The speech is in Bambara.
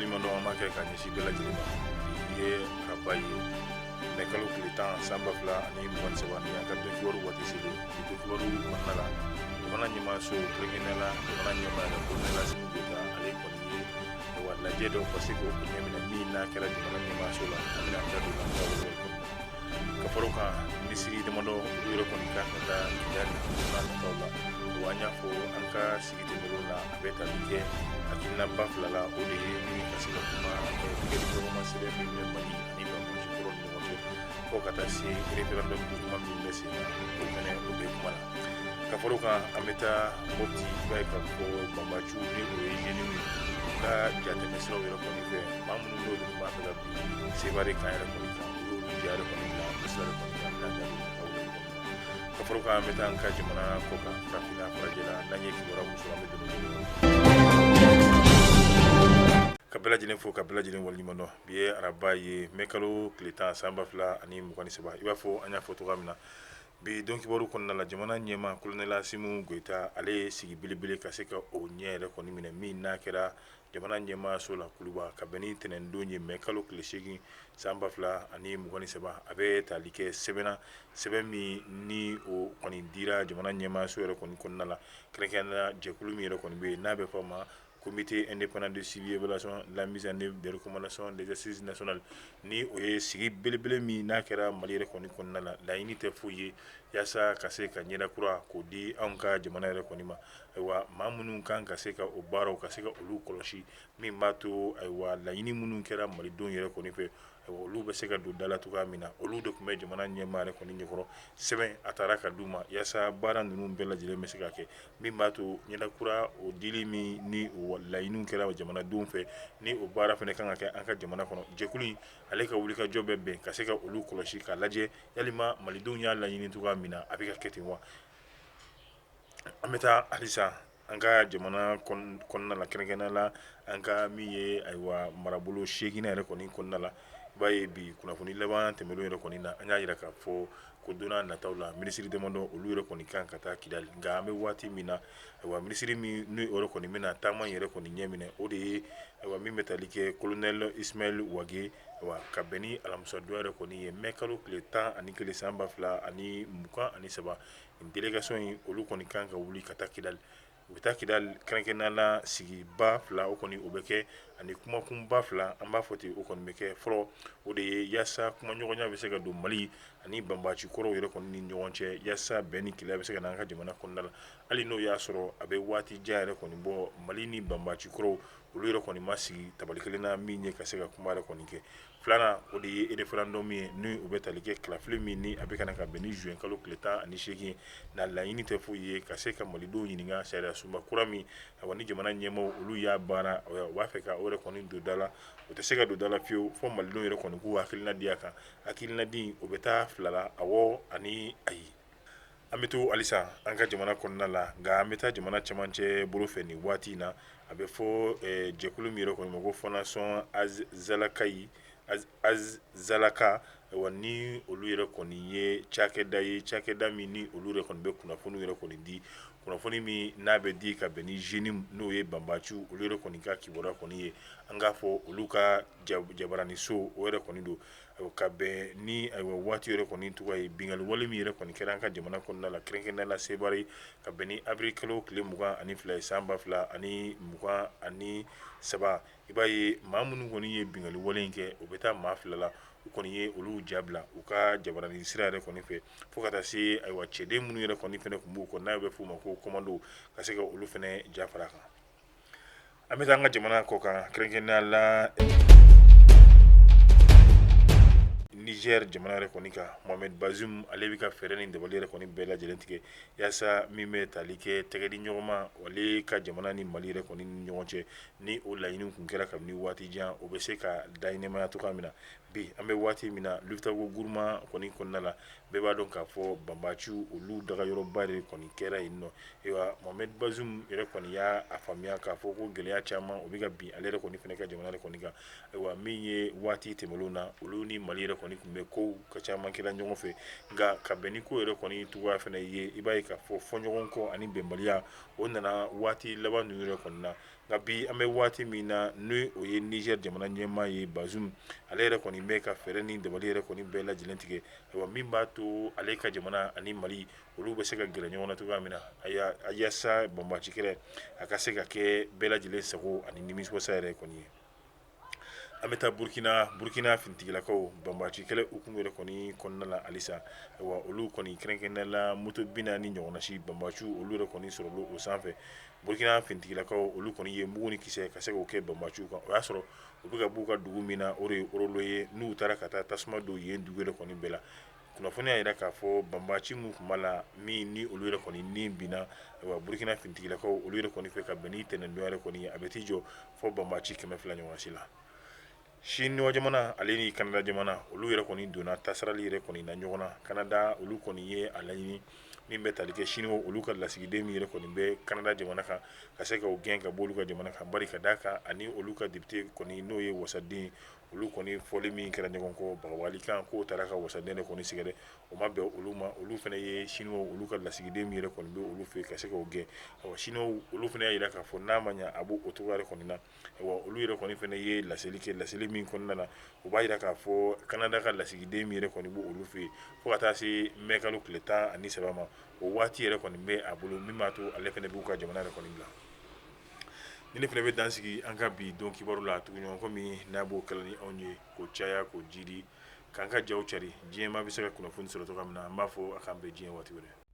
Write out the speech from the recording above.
waleɲumandɔn an b'a kɛ ka ɲɛsin bɛɛ lajɛlen ma. Bi ye araba ye, mɛ kalo tile 10 san 2023, ni an ka don kibaru waati selen. Bi don kibaru kɔnɔna la, jamana ɲɛmaaso, kɛrɛnkɛrɛnnenya la jamana ɲɛmaa yɛrɛ, kolonɛli Asimi Goyita, ale kɔni ye wa lajɛ dɔ ka se k'o ɲɛminɛ min n'a kɛra jamana ɲɛmaaso la. An bɛna an da don an ka welewele kɔnɔna la. Ka fara o kan, minisiri damadɔ, olu yɛrɛ kɔni kan ka taa Kidali don n'a nataw la. Wa an y'a fɔ an ka sigi tɛmɛnlenw na, a bɛ tali kɛ hakilinaba fila la. O de ye min ka se ka kuma tɛgɛdiɲɔgɔnma sɛbɛn min bɛ Mali ani banbaanci kɔrɔ ni ɲɔgɔn cɛ, fo ka taa se référendum ko kuma min bɛ sen na, o fɛnɛ o bɛ kuma la. Ka fara o kan, an bɛ taa Mopti. I b'a ye k'a fɔ banbaanciw, ni o ye JNIM ye, u ka jatɛmɛ siraw yɛrɛ kɔni fɛ, maa minnu n'olu tun b'a fɛ ka bin Sevare kan yɛrɛ kɔni kan, u y'olu ja yɛrɛ kɔni bila o sira yɛrɛ kɔni kan. An bɛna da don o kɔnɔ. Ka fara o kan, an bɛ taa an ka jamana kɔ kan, farafinna, farajɛla, n'an ye kibaruya min sɔrɔ, an bɛ don o. Ka bɛɛ lajɛlen fo, ka bɛɛ lajɛlen waleɲuman dɔn. Bi ye araba ye, mɛ kalo tile 10 san 2023. I b'a fɔ an y'a fɔ cogoya min na, bi don kibaru kɔnɔna la, jamana ɲɛmaa kolonɛli Asimi Goyita, ale ye sigi belebele ka se ka o ɲɛ yɛrɛ kɔni minɛ min n'a kɛra jamana ɲɛmaaso la Kuluba, ka bɛn ni tɛnɛndon ye, mɛ kalo tile 8 san 2023. A bɛ tali kɛ sɛbɛn na, sɛbɛn min ni o kɔni dira jamana ɲɛmaaso yɛrɛ kɔni kɔnɔna la, kɛrɛnkɛrɛnnenya la jɛkulu min yɛrɛ kɔni bɛ yen n'a bɛ fɔ a ma Comité indépendant de suivi évaluation la mise en œuvre des recommandations des assises nationales, ni o ye sigi belebele min n'a kɛra Mali yɛrɛ kɔni kɔnɔna la. Laɲini tɛ foyi ye yaasa ka se ka ɲɛda kura k'o di anw ka jamana yɛrɛ kɔni ma. Ayiwa, maa minnu kan ka se ka o baaraw ka se ka olu kɔlɔsi, min b'a to ayiwa laɲini minnu kɛra malidenw yɛrɛ kɔni fɛ, olu bɛ se ka don da la cogoya min na, olu de tun bɛ jamana ɲɛmaa yɛrɛ kɔni ɲɛkɔrɔ. Sɛbɛn a taara ka d'u ma yaasa baara ninnu bɛɛ lajɛlen bɛ se ka kɛ, min b'a to ɲɛda kura o dili min ni o laɲiniw kɛra jamanadenw fɛ, ni o baara fana kan ka kɛ an ka jamana kɔnɔ. Jɛkulu in, ale ka wulikajɔ bɛ bɛn ka se ka olu kɔlɔsi k'a lajɛ yalima malidenw y'a laɲini cogoya min na, a bɛ ka kɛ ten wa. An bɛ taa halisa an ka jamana kɔnɔna la, kɛrɛnkɛrɛnnenya la an ka min ye ayiwa marabolo 8nan yɛrɛ kɔni kɔnɔna la. I b'a ye bi kunnafoni laban tɛmɛnlen yɛrɛ kɔni na, an y'a jira k'a fɔ ko don n'a nataw la, minisiri damadɔ, olu yɛrɛ kɔni kan ka taa Kidali. Nka an bɛ waati min na, ayiwa minisiri min ni o yɛrɛ kɔni bɛna taama yɛrɛ kɔni ɲɛ minɛ, o de ye ayiwa min bɛ tali kɛ kolonɛli Ismaël Wagué. Ayiwa, ka bɛn ni alamisadon yɛrɛ kɔni ye, mɛ kalo tile 11 san 2023, nin délégation in, olu kɔni kan ka wuli ka taa Kidali. U bɛ taa Kidali, kɛrɛnkɛrɛnnenya la sigiba fila, o kɔni o bɛ kɛ, ani kumakunba fila, an b'a fɔ ten, o kɔni bɛ kɛ. Fɔlɔ, o de ye yaasa kumaɲɔgɔnya bɛ se ka don Mali ani banbaanci kɔrɔw yɛrɛ kɔni ni ɲɔgɔn cɛ, yaasa bɛn ni kelenya bɛ se ka na an ka jamana kɔnɔna la. Hali n'o y'a sɔrɔ a bɛ waati jan yɛrɛ kɔni bɔ, Mali ni banbaanci kɔrɔw, olu yɛrɛ kɔni ma sigi tabali kelen na min ye ka se ka kuma yɛrɛ kɔni kɛ. Filanan, o de ye référendum ye, ni o bɛ tali kɛ kalafili min ni a bɛ ka na ka bɛn ni juin kalo tile 18. Na laɲini tɛ foyi ye ka se ka malidenw ɲininka sariya sunba kura min, ayiwa ni jamana ɲɛmaaw olu y'a baara, u b'a fɛ ka o yɛrɛ kɔni don da la. O tɛ se ka don da la fiyewu fo malidenw yɛrɛ kɔni k'u hakilina di a kan. Hakilina di, o bɛ taa fila la, awɔ ani ayi. An bɛ to halisa an ka jamana kɔnɔna la, nka an bɛ taa jamana cɛmancɛ bolo fɛ nin waati in na. A bɛ fɔ jɛkulu min yɛrɛ kɔni ma ko Fondation Azalaka, ayiwa ni olu yɛrɛ kɔni ye cakɛda ye, cakɛda min ni olu yɛrɛ kɔni bɛ kunnafoni yɛrɛ kɔni di, kunnafoni min n'a bɛ di ka bɛn ni JNIM, n'o ye banbaanciw olu yɛrɛ kɔni ka kibaruya kɔni ye. An k'a fɔ olu ka jabaraniso o yɛrɛ kɔni don. Ka bɛn ni ayiwa waati yɛrɛ kɔni tɔgɔ ye, binkanni wale min yɛrɛ kɔni kɛra an ka jamana kɔnɔna la, kɛrɛnkɛrɛnnenya la Sevare, ka bɛn ni avril kalo tile 22 ye san 2023, i b'a ye maa minnu kɔni ye binkanni wale in kɛ, o bɛ taa maa fila la. U kɔni ye olu ja bila u ka jabaranin sira yɛrɛ kɔni fɛ, fo ka taa se ayiwa cɛden minnu yɛrɛ kɔni fana tun b'u kɔ, n'a bɛ f'u ma ko commando, ka se ka olu fana ja fara kan. An bɛ taa an ka jamana kɔ kan, kɛrɛnkɛrɛnnenya la Niger jamana yɛrɛ kɔni kan. Mohamed Bazoum, ale bɛ ka fɛɛrɛ ni dabali yɛrɛ kɔni bɛɛ lajɛlen tigɛ yaasa min bɛ tali kɛ tɛgɛdi ɲɔgɔnma ale ka jamana ni Mali yɛrɛ kɔni ni ɲɔgɔn cɛ, ni o laɲini tun kɛra kabini waati jan, o bɛ se ka daɲɛnɛmaya cogoya min na. Bi an bɛ waati min na, Liptako Gourma kɔni kɔnɔna la, bɛɛ b'a dɔn k'a fɔ banbaanciw olu dagayɔrɔba de kɔni kɛra yen nɔ. Ayiwa, Mohamed Bazoum yɛrɛ kɔni y'a faamuya k'a fɔ ko gɛlɛya caman o bɛ ka bin ale yɛrɛ kɔni fana ka jamana yɛrɛ kɔni kan. Ayiwa, min ye waati tɛmɛnlenw na, olu ni Mali yɛrɛ kɔni kɔni tun bɛ kow ka caman kɛra ɲɔgɔn fɛ. Nka ka bɛn ni ko yɛrɛ kɔni cogoya fana ye, i b'a ye k'a fɔ fɔɲɔgɔn kɔ ani bɛnbaliya o nana waati laban ninnu yɛrɛ kɔni na. Nka bi an bɛ waati min na, ni o ye Niger jamana ɲɛmaa ye Bazoum, ale yɛrɛ kɔni bɛ ka fɛɛrɛ ni dabali yɛrɛ kɔni bɛɛ lajɛlen tigɛ, ayiwa, min b'a to ale ka jamana ani Mali olu bɛ se ka gɛrɛ ɲɔgɔn na cogoya min na, yaasa banbaanci kɛlɛ a ka se ka kɛ bɛɛ lajɛlen sago ani nimisiwasa yɛrɛ kɔni ye. An bɛ taa Burukina. Burukina finitigilakaw, banbaanci kɛlɛ hukumu yɛrɛ kɔni kɔnɔna la halisa, ayiwa, olu kɔni kɛrɛnkɛrɛnnenya la moto 40 ɲɔgɔnna si, banbaanciw olu yɛrɛ kɔni sɔrɔla o sanfɛ. Burukina finitigilakaw olu kɔni ye mugu ni kisɛ ka se k'o kɛ banbaanciw kan. O y'a sɔrɔ u bɛ ka b'u ka dugu min na, o de ye Orolo ye. N'u taara ka taa tasuma don yen dugu yɛrɛ kɔni bɛɛ la. Kunnafoni y'a jira k'a fɔ banbaanci min tun b'a la min ni olu yɛrɛ kɔni ni binna, ayiwa, Burukina finitigilakaw olu yɛrɛ kɔni fɛ ka bɛn ni tɛnɛndon yɛrɛ kɔni ye, a bɛ t'i jɔ fɔ banbaanci 200 ɲɔgɔn si la. Siniwa jamana ale ni Kanada jamana, olu yɛrɛ kɔni donna tasarali yɛrɛ kɔni na ɲɔgɔn na. Kanada olu kɔni ye a laɲini min bɛ tali kɛ Siniwa olu ka lasigiden min yɛrɛ kɔni bɛ Kanada jamana kan, ka se ka o gɛn ka bɔ olu ka jamana kan, bari ka d'a kan ani olu ka député kɔni, n'o ye wasaden, olu kɔni fɔli min kɛra ɲɔgɔn kɔ bagabagali kan, k'o taara ka wasaden de kɔni sɛgɛrɛ, o ma bɛn olu ma. Olu fana ye Siniwa olu ka lasigiden min yɛrɛ kɔni bɛ olu fɛ, ka se k'o gɛn. Ayiwa, Siniwa olu fana y'a jira k'a fɔ n'a ma ɲɛ a b'o cogoya yɛrɛ kɔni na. Ayiwa, olu yɛrɛ kɔni fana ye laseli kɛ. Laseli min kɔnɔna na, u b'a jira k'a fɔ Kanada ka lasigiden min yɛrɛ kɔni b'o olu fɛ yen, fo ka taa se mɛ kalo tile 13 ma, o waati yɛrɛ kɔni bɛ a bolo min b'a to ale fana b'u ka jamana yɛrɛ kɔni bila. Ni ne fana bɛ dan sigi an ka bi don kibaru la tuguɲɔgɔn ko min n'a b'o kɛla ni anw ye, k'o caya, k'o jidi, k'an ka jaw cari, diɲɛmaa bɛ se ka kunnafoni sɔrɔ cogoya min na. An b'a fɔ a k'an bɛn diɲɛ waati wɛrɛ.